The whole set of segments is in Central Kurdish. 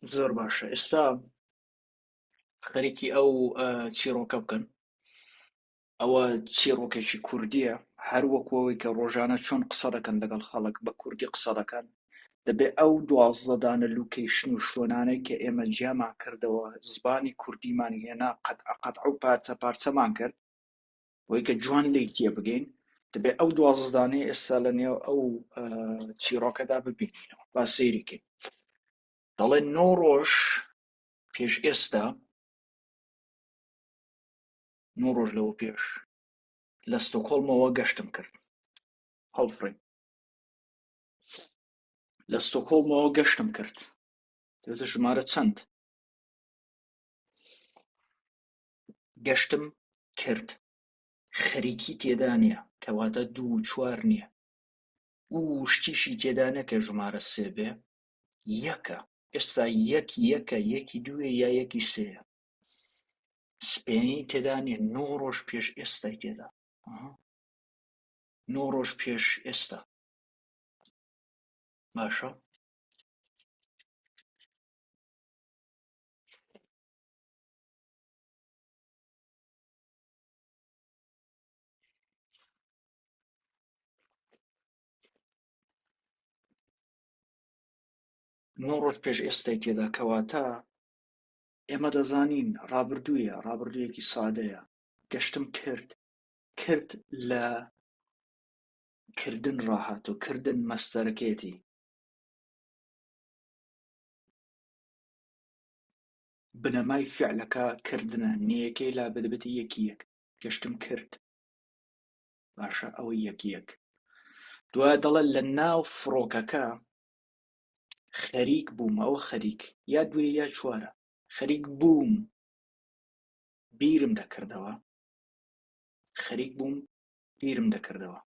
زۆر باشە ئێستا خەریکی ئەو چیڕۆکە بکەن ئەوە چیڕۆکێکی کوردیە هەر وەکو ئەوەی کە ڕۆژانە چۆن قسە دەکەن لەگەڵ خەڵک بە کوردی قسە دەکەن دەبێ ئەو 12 دانە location و شوێنانەی کە ئێمە جیامان کردەوە زبانی کوردیمان هێنا قەتعە قەتعە و پارچە پارچەمان کرد بۆی کە جوان لێی تێبگەین دەبێ ئەو 12 دانەی ئێستا لە نێو ئەو چیڕۆکەدا ببینینەوە با سەیری کەین دەڵێ نۆ ڕۆژ پێش ئێستا نۆ ڕۆژ لەوە پێش لە ستۆکۆڵمەوە گەشتم کرد هەڵفڕین لە ستۆکۆڵمەوە گەشتم کرد دەبێتە ژمارە چەند گەشتم کرد خەریکی تێدا نییە کەواتە دوو و چوار نییە و شتیشی تێدا نییە کە ژمارە سێ بێ یەکە ئێستا یەک یەکە یەکی دووێ یا یەکی سێیە سپێنی تێدا نییە نۆ ڕۆژ پێش ئێستای تێدا نۆ ڕۆژ پێش ئێستا باشە نۆ ڕۆژ پێش ئێستای تێدا کەواتە ئێمە دەزانین ڕابردوویە ڕابردوویەکی سادەیە گەشتم کرد کرد لە کردن ڕاهاتوو کردن مەستەرەکێتی بنەمای فعلەکە کردنە نێیەکەی لا دەبێتە یەکی یەک گەشتم کرد باشە ئەوە یەک یەک دوای دەڵێ لە ناو فڕۆکەکە خەریک بووم ئەوە خەریک یا دوێ یا چوارە خەریک بووم بیرم دەکردەوە خەریک بووم بیرم دەکردەوە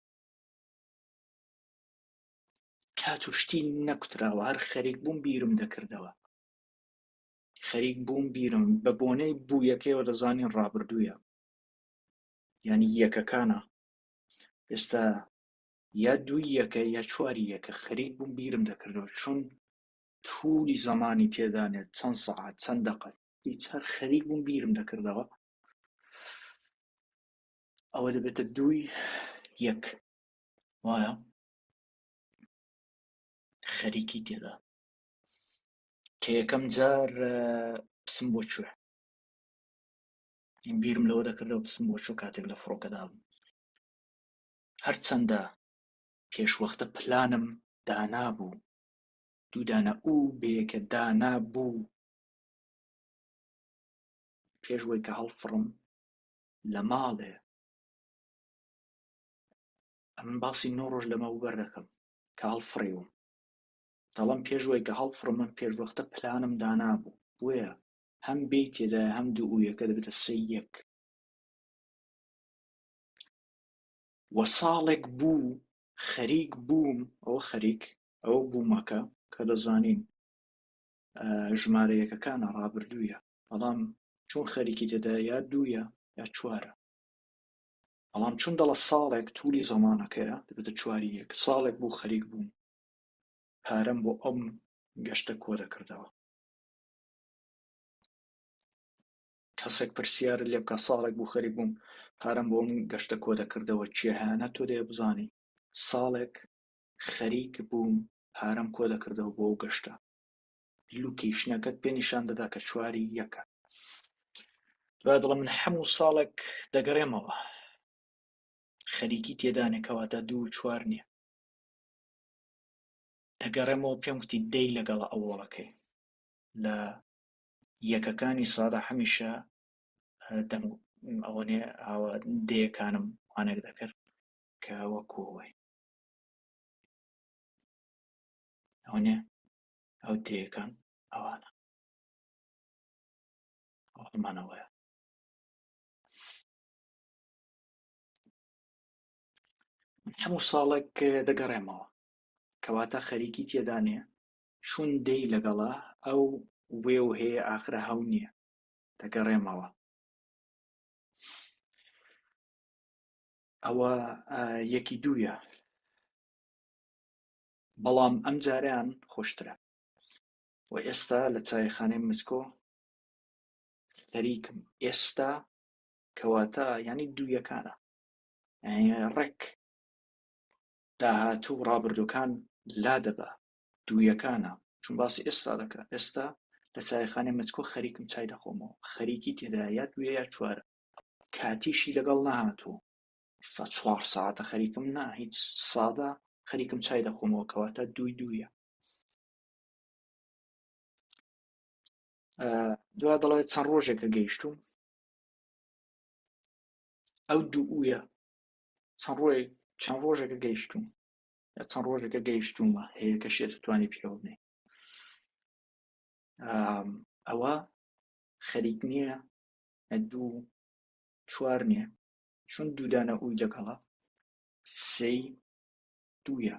کات و شتی نەکوتراوە هەر خەریک بووم بیرم دەکردەوە خەریک بووم بیرم بە بۆنەی بوویەکەیەوە دەزانین ڕابردوویە یعنی یەکەکانە ئێستا یا دووی یەکە یا چواری یەکە خەریک بووم بیرم دەکردەوە چون توولی زەمانی تێدانێت چەند سەعات چەند دەقە هیچ هەر خەریک بووم بیرم دەکردەوە ئەوە دەبێتە دووی یەک وایە خەریکی تێدا کە یەکەم جار پسم بۆ کوێ بیرم لەوە دەکردەوە پسم بۆ کوێ کاتێک لە فڕۆکەدا بووم هەرچەندە پێشوەختە پلانم دانابوو دوو دانە ئو بەیەکە دانابوو پێش وەی کە هەڵفڕم لە ماڵێ ئەمن باسی نۆ ڕۆژ لەمەوبەر دەکەم کە هەڵفڕیوم دەڵێم پێش وەی کە هەڵفڕم من پێشوەختە پلانم دانابوو بۆیە هەم بێی تێدایە هەم دوو ئویەکە دەبێتە سێ یەک وە ساڵێک بوو خەریک بووم ئەوە خەریک ئەوە بوومەکە کە دەزانین ژمارە یەکەکانە ڕابردوویە بەڵام چۆن خەریکی تێدا یا دوویە یا چوارە بەڵام چون دەڵە ساڵێک تولی زەمانەکەیە دەبێتە چواری یەک ساڵێک بوو خەریک بووم پارەم بۆ ئەم گەشتە کۆ دەکردەوە کەسێک پرسیارت لێ بکە ساڵێک بوو خەریک بووم پارەم بۆ ئەم گەشتە کۆ دەکردەوە کێهانە تۆ دەیە بزانی ساڵێک خەریک بووم پارەم کۆ دەکردەوە بۆ ئەو گەشتە location ەکەت پێ نیشان دەدا کە چواری یەکە دوای دەڵێم من هەموو ساڵێک دەگەڕێمەوە خەریکی تێدانێ کەواتە دوو چوار نییە دەگەڕێمەوە پێم وتی دەی لەگەڵە ئەوەڵەکەی لە یەکەکانی سادە هەمیشە دەم ئەوەنێ ئاوا دەیەکانم وانێک دەکرد کە وەکوەوەی ئەوەنێ ئەو دەیەکان ئەوانە ئەو هەمانەوەیە من هەموو ساڵێک دەگەڕێمەوە کەواتە خەریکی تێدا نییە چون دەی لەگەڵا ئەو وێ و هەیە ئاخرە هەو نییە دەگەڕێمەوە ئەوە یەکی دوویە بەڵام ئەم جاریان خۆشترە. و ئێستا لە چایخانەی مچکۆ خەریکم. ئێستا کەواتە یانی دوویەکانە، یانی ڕێک داهاتوو و ڕابردووەکان لا دەبا، دوویەکانە، چون باسی ئێستا دەکا. ئێستا لە چایخانەی مچکۆ خەریکم چای دەخۆمەوە، خەریکی تێدایە یا دوویە یا چوارە، کاتیشی لەگەڵ نەهاتوو. ئێستا چوار سەعاتە خەریکم نا هیچ سادە خەریکم چای دەخۆمەوە، کەواتە دووی دوویە. دوا دەڵێت چەند ڕۆژێکە گەیشتوم ئەو دوو ئویە چەند ڕۆژێک چەند ڕۆژێکە گەیشتوم یا چەند ڕۆژێکە گەیشتومە هەیە کە شێت توانی پێوە بنێ ئەوە خەریک نییە دوو چوار نییە چون دوودانە ئوی لەگەڵە سێی دوویە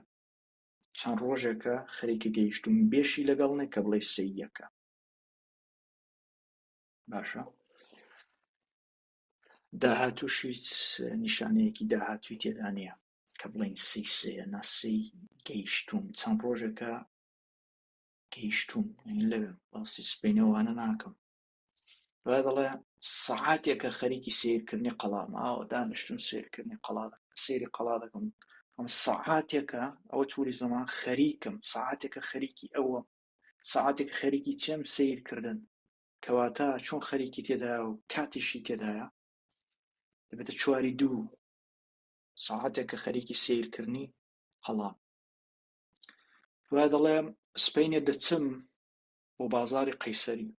چەند ڕۆژێکە خەریکە گەیشتوم بێشی لەگەڵ نێ کە بڵێ سێی یەکە باشە داهاتووش هیچ نیشانەیەکی داهاتووی تێدا نییە کە بڵێین سێی سێیە نا سێی گەیشتوم چەند ڕۆژێکە گەیشتوم لەوێم باسی سبەینێ وانە ناکەم دوای دەڵێ سەعاتێکە خەریکی سەیرکردنی قەڵام ئاوە دانیشتم سەیرکردنی قەڵا سەیری قەڵا دەکەم ئەم سەعاتێکە ئەوە توری زەمان خەریکم سەعاتێکە خەریکی ئەوە سەعاتێکە خەریکی چێم سەیرکردن کەواتە چۆن خەریکی تێدایە و کاتیشی تێدایە دەبێتە چواری دوو سەعاتێکە خەریکی سەیرکردنی قەڵام دوای دەڵێ سپینێ دەچم بۆ بازاری قەیسەری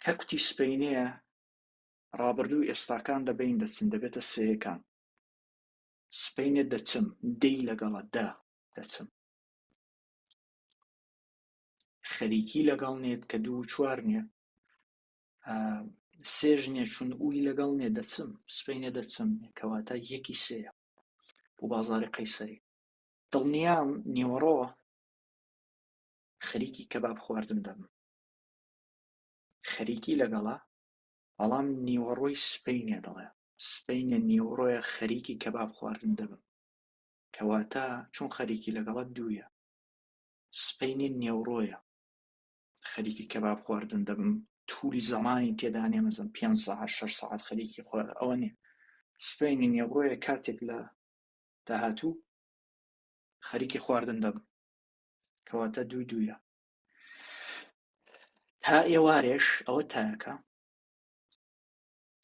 کە کوتی سپەینێ ڕابردوو ئێستاکان دەبین دەچن دەبێتە سێیەکان سپەینێ دەچم دەی لەگەڵە دە دەچم خەریکی لەگەڵ نێت کە دوو چوار نییە سێژ نییە چون ئوی لەگەڵ نێ دەچم سپەینێ دەچم کەواتە یەکی سێیە بۆ بازاری قەیسەری دڵنیام نیوەڕۆ خەریکی کەباب خواردن دەبم خەریکی لەگەڵە بەڵام نیوەڕۆی سپەینێ دەڵێ سپەینێ نیوەڕۆیە خەریکی کەباب خواردن دەبم کەواتە چون خەریکی لەگەڵە دوویە سپەینێ نێوڕۆیە خەریکی کەباب خواردن دەبم تولی زەمانی تێدا نیە مەزم پێ سەعات شەش سەعات خەریکی خۆ ئەوە نییە سپەینێ نێوڕۆیە کاتێک لە داهاتوو خەریکی خواردن دەبم کەواتە دووی دوویە تا ئێوارێش ئەوە تایەکە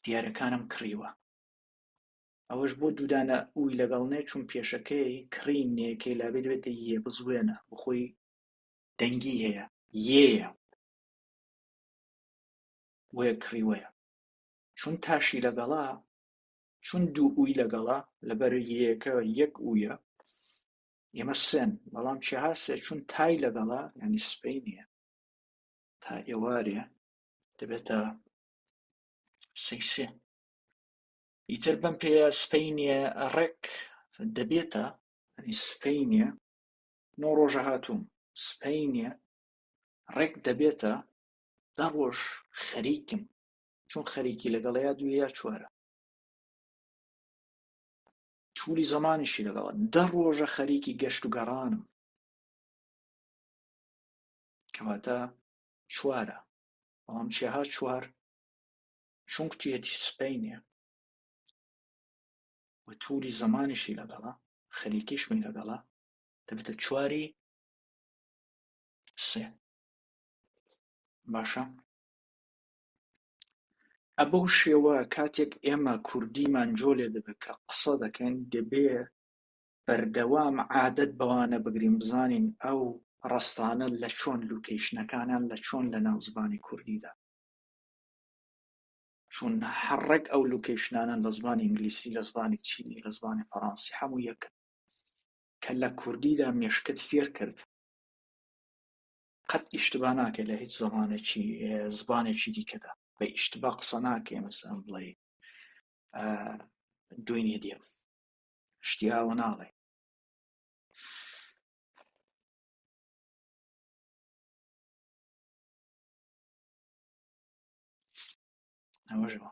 دیارەکانم کڕیوە ئەوەش بۆ دوودانە ئوی لەگەڵ نێ چون پێشەکەی کڕین نێکەی لابێ دەبێتە یێ بزوێنە بخۆی دەنگی هەیە یێیە بۆیە کڕیوەیە چون تاشی لەگەڵا چون دوو ئوی لەگەڵا لەبەر یەکە یەک ئویە ئێمە سێن بەڵام چێها سێ چون تای لەگەڵا ینی سپەی نییە تا ئێوارێ دەبێتە سێ سێ ئیتر بەم پێیە سپەینێ ڕێک دەبێتە ینی سپەینێ نۆ ڕۆژە هاتووم سپەینێ ڕێک دەبێتە دە ڕۆژ خەریکم چون خەریکی لەگەڵ یا دوو یا چوارە تولی زەمانیشی لەگەڵە دە ڕۆژە خەریکی گەشت و گەڕانم کەواتە چوارە بەڵام چێها چوار چون کوتیەتی سپەینێ و تولی زەمانیشی لەگەڵە خەریکیشمی لەگەڵە دەبێتە چواری سێ باشە ئەبەو شێوە کاتێک ئێمە کوردیمان جۆ لێ دەبێت کە قسە دەکەین دەبێ بەردەوام عادەت بەوانە بگرین بزانین ئەو ڕستانە لە چۆن لوکەیشنەکانیان لە چۆن لە ناو زمانی کوردیدا چون هەر ڕێک ئەو لوکەیشنانە لە زمانی ئینگلیسی لە زمانی چینی لە زمانی فەڕەنسی هەموو یەکن کە لە کوردیدا مێشکت فێر کرد قەت ئیشتبا ناکەی لە هیچ زمانێکی زبانێکی دیکەدا بە ئیشتبا قسە ناکەی مەسەلەن بڵێ دوێنێ دێم شتی ئاوە ناڵێ ئەوەشەوە.